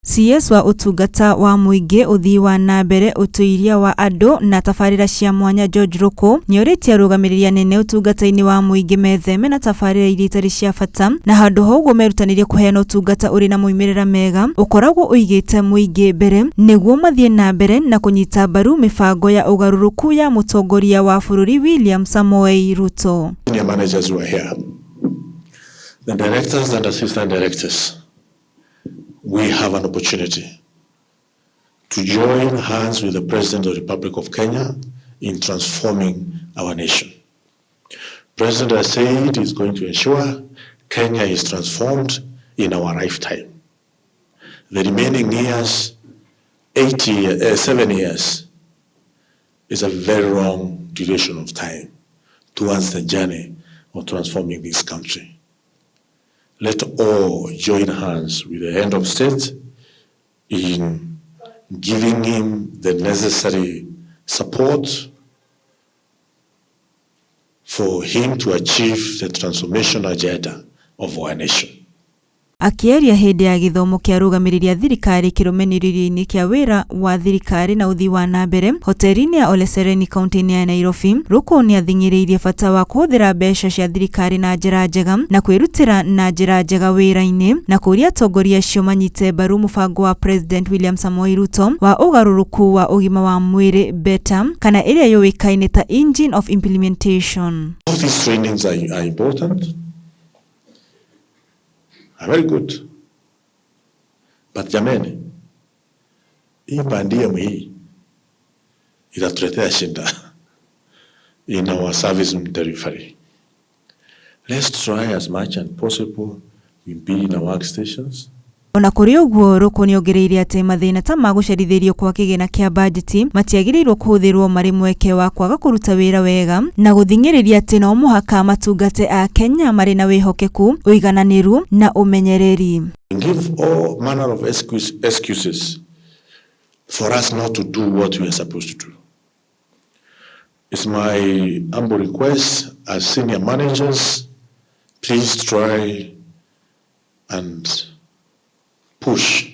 CS wa Ũtungata wa Mũingĩ, Ũthii wa na mbere, Ũtuĩria wa Andũ na Tabarĩra cia Mwanya George Rũkũ nĩorĩtie arũgamĩrĩri anene ũtungata-inĩ wa mũingĩ metheme na tabarĩra iria itarĩ cia bata na handũ ha ũguo merutanĩrie kũheana ũtungata ũrĩ na moimĩrĩra mega ũkoragwo ũigĩte mũingĩ mbere nĩguo mathiĩ na mbere na kũnyita mbaru mĩbango ya ũgarũrũku ya mũtongoria wa bũrũri William Samoei Ruto. Senior managers who are here, the directors and assistant directors, we have an opportunity to join hands with the President of the Republic of Kenya in transforming our nation. President has said he's going to ensure Kenya is transformed in our lifetime. The remaining years, 7 years, is a very long duration of time towards the journey of transforming this country. Let all join hands with the head of state in giving him the necessary support for him to achieve the transformation agenda of our nation. Akĩaria hĩndĩ ya gĩthomo kĩa arũgamĩrĩri a thirikari kĩrũmanĩrĩrio-inĩ kĩa wĩra wa thirikari na ũthii wa na mbere hoteri-inĩ ya Ole Sereni kaunti-inĩ ya Nairobi, Ruku nĩathing'ĩrĩirie bata wa kũhũthĩra mbeca cia thirikari na njĩra njega na kwĩrutĩra na njĩra njega wĩra-inĩ na kũũria atongoria acio manyite mbaru mũbango wa President William Samoei Ruto wa ũgarũrũku wa ũgima wa mwĩrĩ BETA kana ĩrĩa yũĩkaine ta Engine of Implementation. All these trainings are important, are very good. But jameni, hii per diem hii itatuletea shida in our service delivery. Let's try as much as possible we be in our workstations. Ona kũrĩ ũguo, Ruku nĩongereire atĩ mathĩna ta ma gũcerithĩrio kwa kĩgĩna kĩa bajeti matiagĩrĩirwo kũhũthĩrwo marĩ mweke wa kwaga kũruta wĩra wega na gũthing'ĩrĩria atĩ no mũhaka matungate a Kenya marĩ na wĩhokeku, ũigananĩru na ũmenyereri. Give all manner of excuses for us not to do what we are supposed to do. It's my humble request as senior managers, please try and push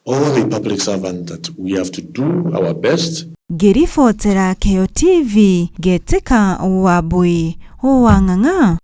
all the public servants that we have to do our best. Ngĩribotera Kĩo TV, Ngetika Wambui wa Ng'ang'a.